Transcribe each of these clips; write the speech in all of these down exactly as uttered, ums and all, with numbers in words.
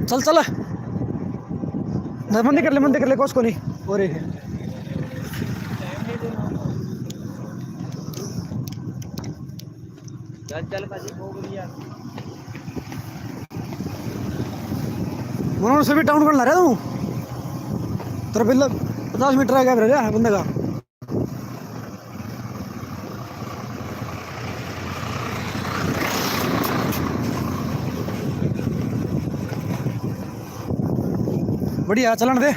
चल, चल। बंद कर ले, बंद कर ले, कुछ को नहीं। और चल, चल भाजी, ठोक दिया। मनोहर से भी टाउन करना रहा तू। तेरा बिल्ला पचास मीटर आ गया, बंदे का। बढ़िया, चलन दे।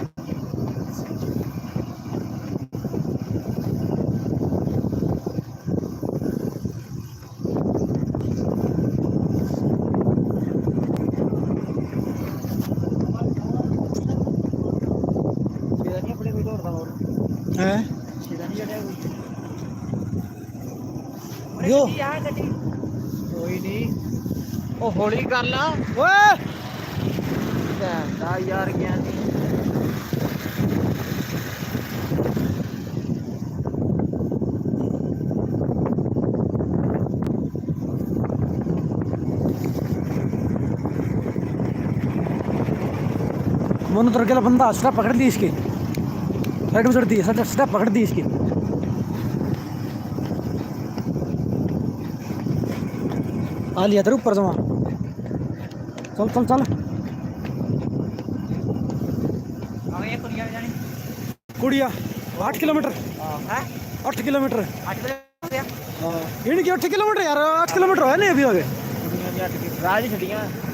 हैं? यो। कोई नहीं, ओ, हौली कर ला। ओए। भैन दा यार, क्या नहीं। मोनू तो गेला बंदा, स्टेप पकड़ ली इसकी, साइड में चढ़ दी, स्टेप, स्टेप पकड़ दी इसकी। आ लिया तेरे ऊपर जमा। चल, चल, चल। कुड़िया, आठ किलोमीटर। हाँ, हैं? आठ किलोमीटर। आठ किलोमीटर? हाँ। इनकी आठ किलोमीटर यार, आठ किलोमीटर है नहीं अभी आगे। राज छुट्टियाँ।